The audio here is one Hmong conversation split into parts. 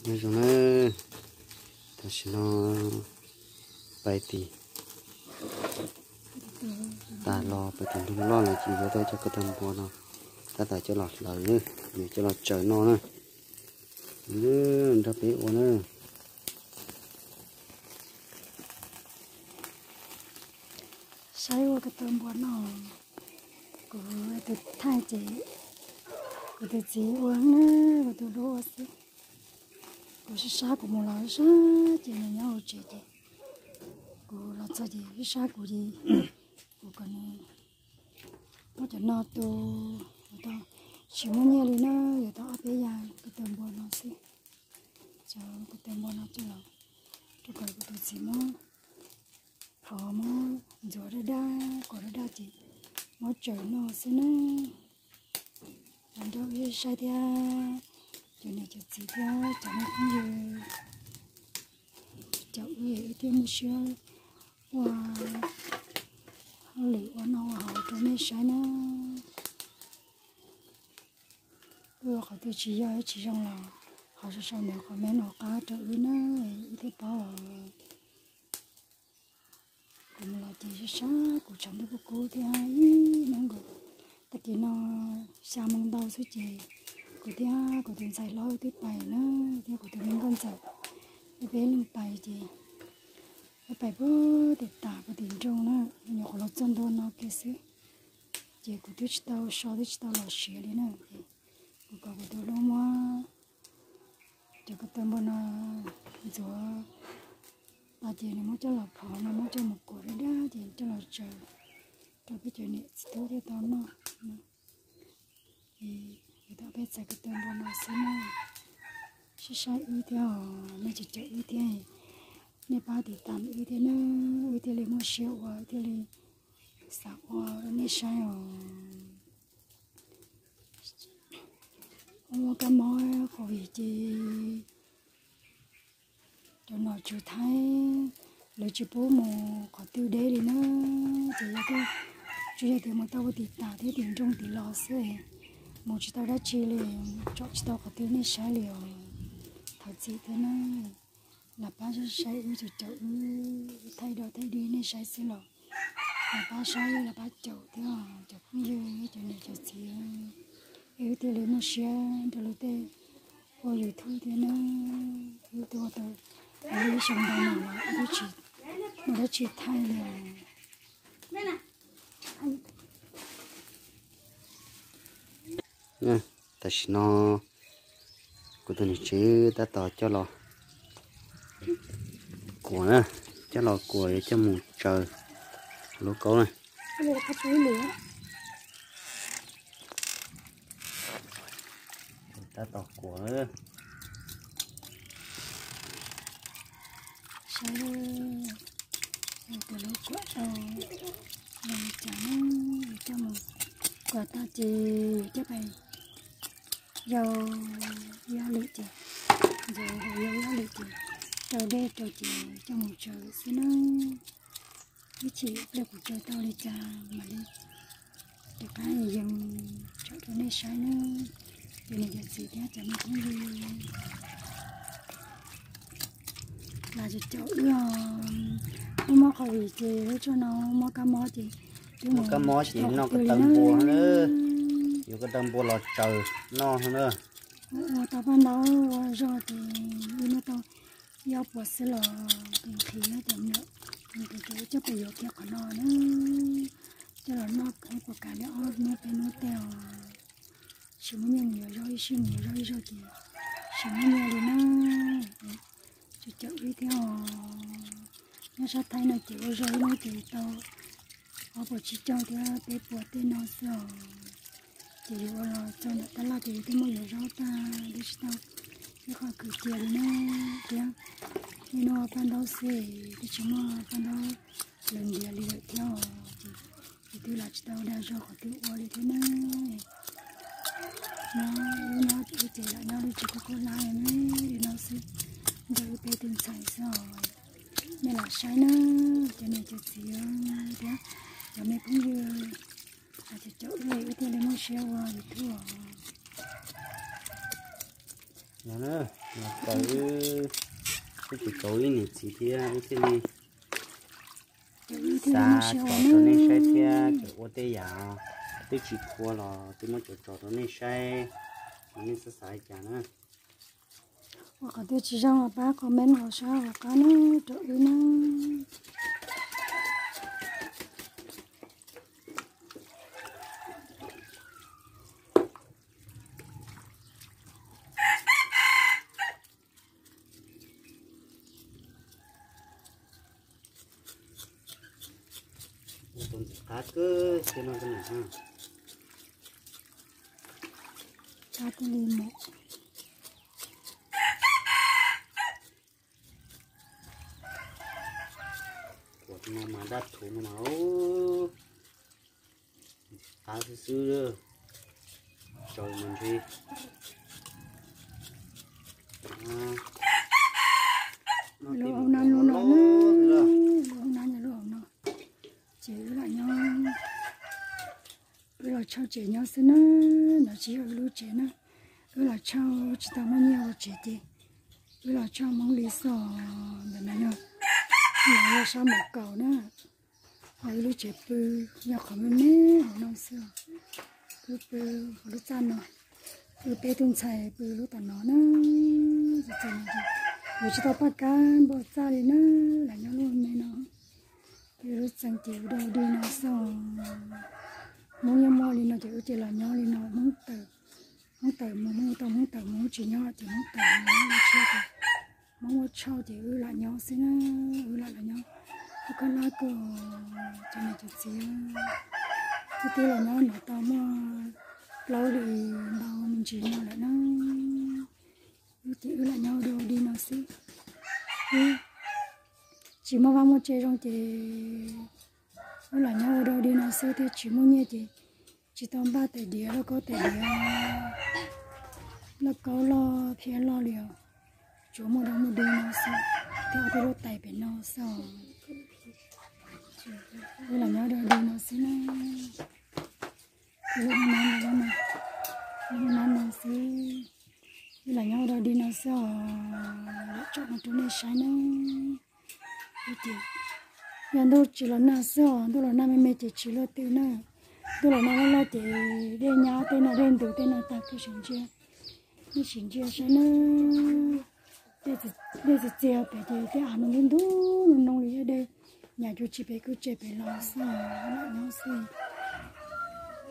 Nyob zoo na, tam sim no pais tim tas los pais tim nroog loj lawm ces yuav tau cov ko taw npua no tab tom coj los hlawv na, yuav coj los tsaws noj na. Nrog peb ua na. Saib ua ko taw npua no, kuv tus thaij ces kuv tus txiv ua na, kuv tus hlub ua xwb. Kuv sab sab kuv mus los sab ces nws nyob hauv tsev ces kuv los txog ces sab sab kuv ces kuv kom nws muab cov no tu, kuv tau tsis muaj nyiaj li na, yuav tau ob peb yam ko taw npua no xwb. Cov ko taw npua no coj los rau kom kuv tus txiv muab phov, muab ntxuav daj daj, kuav daj daj ces muab tsaws noj xwb na. Los nrog wb saib thiab, cov niam cov txiv thiab cov me phooj ywg, cov wb wb thiaj muaj siab ua hauj lwm ua noj ua haus rau nej saib na. Wb ua qhov twg tsis yog tsis zoo los ho sau sau ntawm comment hauv qab rau wb na, wb thiaj paub os. Kuv mus los ces sab sab kuv tshav ntuj kuj kub thiab ib hnub nkaus. Tag kis no xya moo ntau xwb ces kuv thiab kuv tus ntxhais hlob wb twb pais na, thiab kuv tus me nkauj ntxawm, wb peb leeg pais ces wb pais puag tim tas puag tim nroog na, nyuam qhuav los txog ntua no kiag xwb. Ces kuv twb tsis tau so twb tsis tau los siav li na, ces kuv kom kuv tus hlub muab cov ko taw npua no ntxuav tas ces nws muab coj los phov no muab coj mus kuav daj daj ces coj los tsaws rau peb cov niam txiv tub thiaj tau noj. Ces yuav tau peb txhais ko taw npua no xwb na. Saib saib wb thiab os, nej caum caum wb thiab, nej pab tiv tam wb thiab na, wb thiaj li muaj siab ua, wb thiaj li xav ua rau nej saib os. Ua kab mob COVID ces cov nom tswv Thaib lawv tsis pub mus qhov twg deb li na, ces yog tias tsuas yog tias mus tau ua tim tas thiab tim nroog tim los xwb, mus tsis tau dab tsi li, tsom tsis tau qhov twg nej saib li os. Thov txim thiab na, lam pab saib wb, caum caum wb, thaij do thaij dig nej saib xwb los lam pab saib lam pab caum thiab cov phooj ywg cov niam cov txiv, es wb thiaj li muaj siab rau lub tej ua YouTube thiab na. Wb tuaj tau ib xyoo ntau no los wb twb tsis muaj dab tsi thaij li os. Tam sim no kuv tus niam tsev tab tom coj los kuam na, coj los kuam yuav coj mus tsaws lub kaub na. Tab tom kuam. Saib, tus lub kuam tau zoo li cas na, coj mus kuam tag ces coj pais yau ib ob lwm ces, ntxuav yau ib ob lwm ces rau dej rau ces coj mus tsaws xwb na. Ib chim pliag kuv tsaws tau li cas mam li rov qab yees tsom rau nej saib na. Ces niam cov txiv thiab cov me phooj ywg, lam caum caum wb os. Muaj mob COVID ces lub tsuag no mob kab mob ces twb mus kab mob ces noj ko taw npua na, yuav ko taw npua los tsaws noj na. Ua tau paj ntaub ua zog ces wb noj tau ib ob puas xwb los ces nqhis cov mlom, ces coj pais yuav kiag qhov no na, coj los noj ib puas kav li ob hnub peb hnub tej os. Tsis muaj nyiaj mus yuav zaub, ib sij mus yuav zaub ib zaug ces tsis muaj nyiaj li na. Caum caum wb thiab os. Nyob sab Thaib no ces ua zaub ib hnub ces tau ob puas tsib caug thiab peb puas tej no xwb os. Ces yus ua los txog ntawm tab laj ces yus twb muab yuav zaub tag, twb tsis tau ib qho khwv cia li na. Thiab nej noj paj ntaub xwb, twb tsis muaj paj ntaub lawv ntiav li lawm thiab os. Ces yus twb lam tsis tau dag zog qhov twg ua li thiab na. Nyob wb nyob ces wb ces lam nyob lub tsev kub kub lab li no xwb, nrog wb peb tus ntxhais xwb os. Nej lam saib na, cov niam cov txiv thiab cov me phooj ywg, caum caum wb, wb thiaj li muaj siab ua YouTube os. Los txawm wb twb tsis tau ib niam txiv thiab wb thiaj li xav tso rau nej saib thiab, ces ua tej yam twb tsis qhuav los twb muab cov tso rau nej saib, nej xav xav li cas na. Ua qhov twg tsis zoo los pab comment hauv sab hauv qab na rau wb na. Tus ntxim qab kawg thiab no, qab thiaj li mus. Ua no mas dab thuv no mas ntxim qab xwb xwb, tsaus mas ntshe. Lub hauv no, lub no, lub hauv no, lub hauv no, ces wb lam nyob, wb los cherxav tsev nyob xwb na, no tsis yog wb lub tsev na, wb los cherxav tsis tau muaj nyiaj ua tsev ces wb los cherxav Hmoob li xwb os, ntawm no yog, no yog sab Mos Kaus na. Ho wb lub tsev pw yog qhov me me hauv no xwb os. Wb pw hauv lub txaj no, wb peb tug ntxhais pw lub tom no na. Ces txawm no ces yuav tsis tau paj kab npau txaj li na, lam nyob lub me no. Wb lub tsev ces ua dog dig no xwb os. Hmoob nyob muaj li no ces wb ces los nyob li no, Hmoob tawm, Hmoob tawm mus, Hmoob tau Hmoob tawm mus, Hmoob tsis nyob ces Hmoob tawm mus, Hmoob ua tshauj ces wb lam nyob xwb na, wb lam los nyob. Wb koj lab koj cov niam cov txiv, wb twb los nyob no tau muaj plaub hlis ntau me ntsis no lawm na. Wb ces wb lam nyob ua dog dig no xwb. Wb tsis muaj vaj muaj tse zoo ces wb lam nyob ua dog dig no xwb thiab, tsis muaj nyiaj ces tsis tau npaj tais diav, lauj kaub tais diav, lauj kaub loj phiab loj li os. Tsuas muaj dog muaj dig no xwb, thiab ob peb lub tais pem no xwb os. Wb lam nyob ua dog dig no xwb na. Wb lub hoob nab no, lub hoob nab no xwb. Wb lam nyob ua dog dig no xwb os, lam tsom no rau nej saib na. Ces yog ntuj tsis los nag xwb os, ntuj los nag me me ces tsis luaj twg na. Ntuj los nag loj loj ces dej nyab tej no, dej ntws tej no tag, nej sim ntsia, nej sim ntsia saib na. Dej txias txias pem ces tej av no ntub ntub no li dej, nyab cuab tsis pem kuj tseg pem los xwb, lam nyob xwb.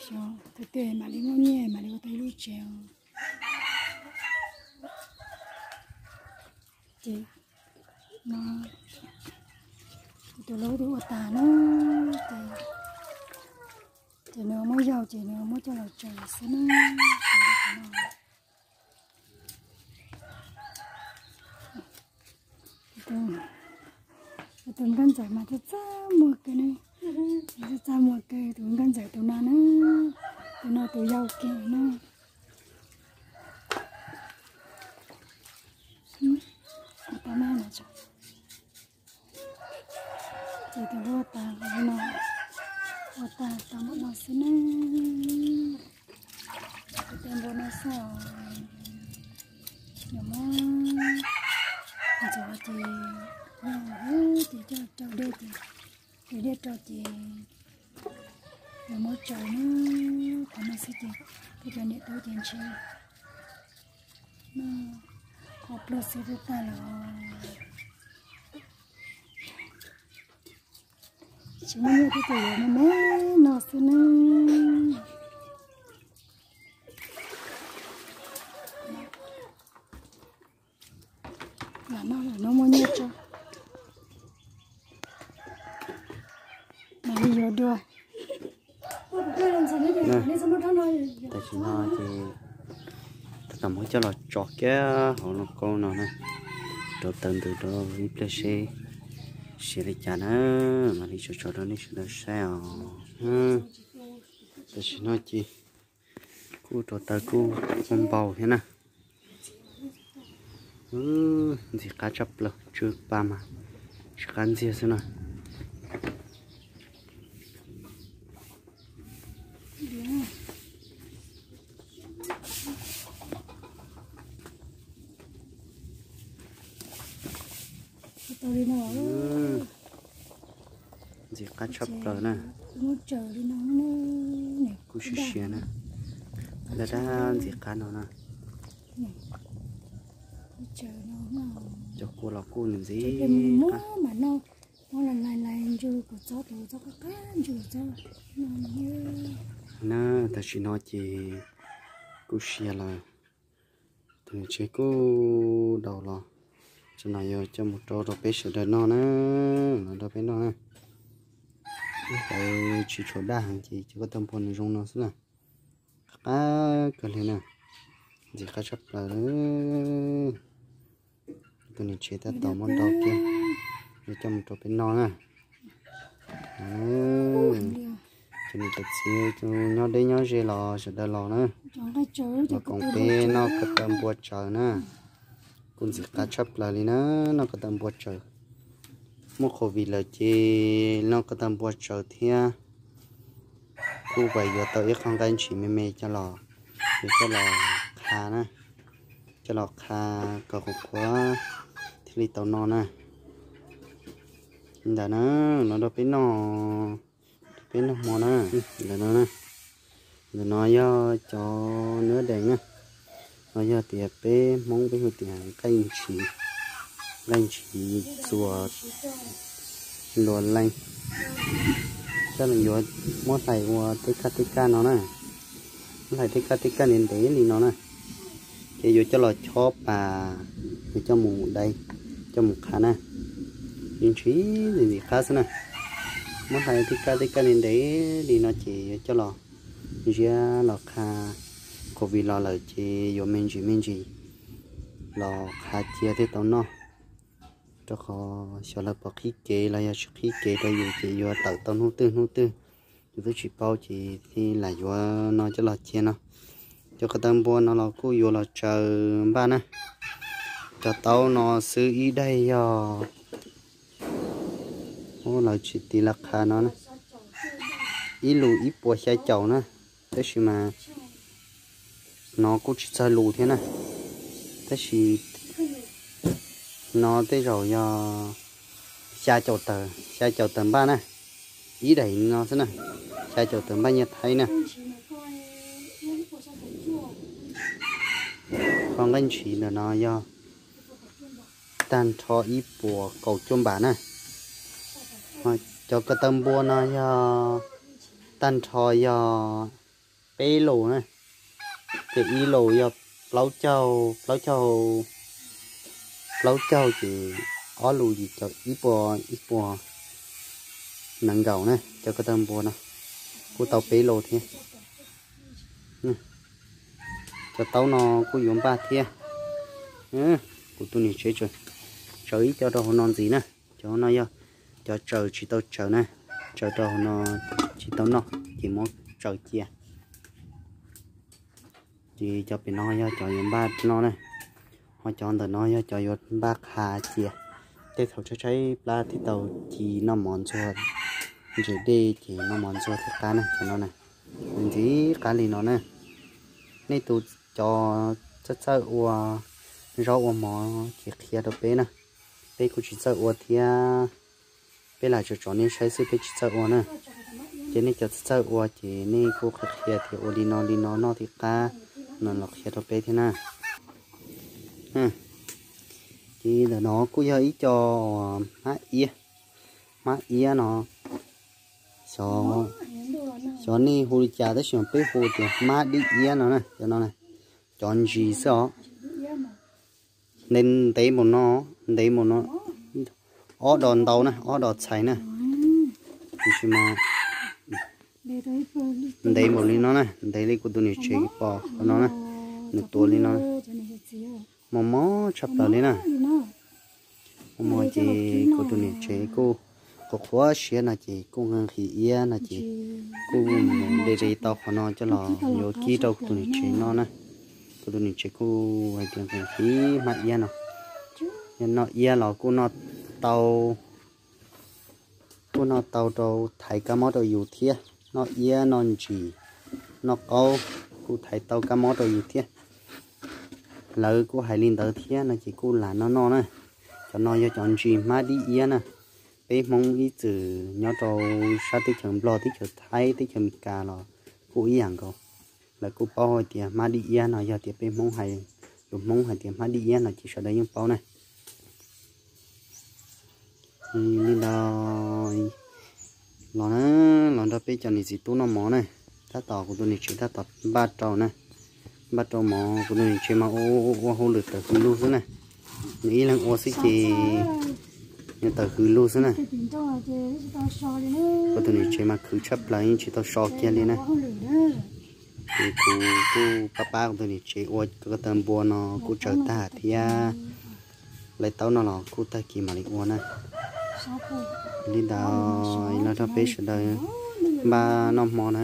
Xyov thaum twg mam li muaj nyiaj mam li ua tau ib lub tsev os. Ces no, tus hlub twb ua tas na, ces, ces nws muab yau ces nws muab coj los tsev xwb na. Tus nkauj ntxawm mas txaj txaj muag kawg ne, txaj txaj muag kawg tus nkauj ntxawm tus no na, tus no tus yau kiag na. Ces tus hlub ua tas no, ua tas tau npaum no xwb na. Tus tes npua no xwb os, nws muab ntxuav ces, ces coj rau dej ces, tus dej rau ces nws muab tsaws na, qhov no xwb ces tej cov niam tub ces ntshe qhov pluag xwb twb tag lawm. Tsis muaj nyiaj twb tus yuav me me no xwb na. Lam noj lawm no muaj nyiaj tso, mam li yuav dua. Tam sim no ces tab tom muab coj los tso kiag hauv lauj kaub no na, rau taws ntws rau ib pliag seb siav li cas na, mam li tso tso rau nej sawv daws saib os. Tam sim no ces kuj rau taws kuj npau thiab na. Ntxim qab tshaj plaws, tsw pa mas tsw qab ntxiag xwb na. Ntxim qab tshaj plaws na. Kuj siav siav na. Dab dab ntxim qab no na. Cov kua los kuj ntxim qab na. Tam sim no ces kuj siav lawm. Tus niam tsev kuj daus los, tsam no yuav coj mus rau rau peb sawv daws noj na, los rau peb noj na. Ib qho tsis tshua daj heev ces cov ko taw npua nws zoo no xwb na. Qab kawg li na, ntxim qab tshaj plaws. Tus niam tsev tab tom muab ntau kiag, yuav coj mus rau peb noj na. Cov niam cov txiv nyob deb nyob ze los sawv daws los na, los koom peb noj ko taw npua tsawv na. Kuj ntxim qab tshaj plaws li na, noj ko taw npua tsawv. Muaj covid lawm ces noj ko taw npua tsawv thiab. Kuj pais yuav tau ib qho nqaij ntshis me me coj los, yuav coj los qha na, coj los qha kom qhuav qhuav thiaj li tau noj na. Ntawm na, los rau peb noj, peb noj hmo na. Ntawm no, ntawm no yog cov nab dees na, no yog tias peb Hmoob peb hu tias nqaij ntshis, nqaij ntshis txuas luas leej. Coj los yuav muab hlais ua tej kaj tej kaj no na, muab hlais tej kaj tej kaj ntev ntev li no na. Ces yuav coj los chob pas, yuav coj mus dai, coj mus qha na. Yeej ntshis ntxim ntxim qab xwb na. Muab hlais tej kaj tej kaj ntev ntev li no ces yuav coj los ntsiab los qha. Covid los lawm ces yuav me ntsis me ntsis los qha cia thiaj tau noj. Rau qhov xyov lawv puas qhib kev los yog tsis qhib kev rau yus ces yuav tawm tau hnub twg hnub twg yus twb tsis paub ces thiaj lam yuav no coj los cia no. Cov ko taw npua no los kuj yuav los tsaws npaj na. Cov taub no xwb ib daim yog, lawv tsis tiv laj qha no na, ib lus ib puas xya caum na, tab sis mas no kuj tsis txog lus thiab na, tab sis no tej zaum yog xya caum tawm, xya caum tawm npaj na, ib daim no xwb na, xya caum tawm npaj nyiaj Thaib na. Qhov nqaij ntshis ntawm no yog tag nrho ib puas kaum cuaj npam na. Cov ko taw npua no yog tag nrho yog peb lus na, ces ib lus yog plaub caug, plaub caug, plaub caug ces ob lus ces ib puas, ib puas nees nkaum na. Cov ko taw npua no kuj tau peb lus thiab. Cov taub no kuj yuav npaj thiab. Kuv tus niam tsev tsaws ib co rau hauv no ntxiv na. Cov no yog cov tsaws tsis tau tsaws na, tsaws rau hauv no tsis tau noj ces muab tsaws cia. Ces cov pem no yog cov yuav npaj noj na, ho cov ntawm no yog cov yuav npaj qha cia. Tej thaum tshaib tshaib plab thiaj tau ci noj mov ntxuag, ntses dej ces noj mov ntxuag thiaj qab na, cov no na. Ntxim qab li no na. Nej tus cov txawj txawj ua zaub ua mov ces qhia rau peb na. Peb kuj tsis txawj ua thiab, peb lam tsuas tsom nej saib xwb, peb tsis txawj ua na. Ces nej cov txawj txawj ua ces nej kuj qhia qhia tias ua li no li no noj thiaj qab no los qhia rau peb thiab na. Ces ntawm no kuj yog ib co hmab iab, hmab iab no, xyov nej hu li cas tab sis peb hu tias hmab dib iab no na, cov no, cov ntsis xwb os. Ntev npaum no, ntev npaum no, ob dos ntau na, ob dos txhais na. Tiam sis mas ntev npaum li no na, ntev li kuv tus niam tsev pom qhov no na, nws tuav li no, mos mos tshaj plaws li na. Mos mos ces kuv tus niam tsev kuj qhuav qhuav siab no ces kuj nqhis iab no ces kuj de de tau qhov no coj los yuav kib rau kuv tus niam tsev noj na. Kuv tus niam tsev kuj hais tias nqhis hmab iab no, yog noj iab los kuj noj tau, kuj noj tau rau thaiv kab mob rau yus thiab. Noj iab noj ntsis noj qaub kuj thaiv tau kab mob rau yus thiab. Lawv kuj hais li ntawd thiab no ces kuj lam noj noj na. Cov no yog cov ntsis hmab dib iab na. Peb Hmoob ib txwm nyob rau sab teb chaws Nplog, teb chaws Thaib, teb chaws Amelikas los kuj ib yam nkaus. Lawv kuj paub hais tias hmab dib iab no yog tias peb Hmoob hais, lus Hmoob hais tias hmab dib iab no ces sawv daws yeej paub na. Li ntawd los na, los nrog peb cov niam txiv tub noj mov na. Tab tom kuv tus niam tsev tab tom npaj rau na, npaj rau mov. Kuv tus niam tsev mas ua ua hauj lwm tawm hws lug xwb na. Nws ib leeg ua xwb ces nws tawm hws lug xwb na. Kuv tus niam tsev mas khwv tshaj plaws, yeej tsis tau so kiag li na. Ces kuv kuj pab pab kuv tus niam tsev ua ko taw npua no kuj tsawg tag thiab. Lawv taub no los kuj tag kis mam li ua na. Li ntawd los nrog peb sawv daws npaj noj hmo na.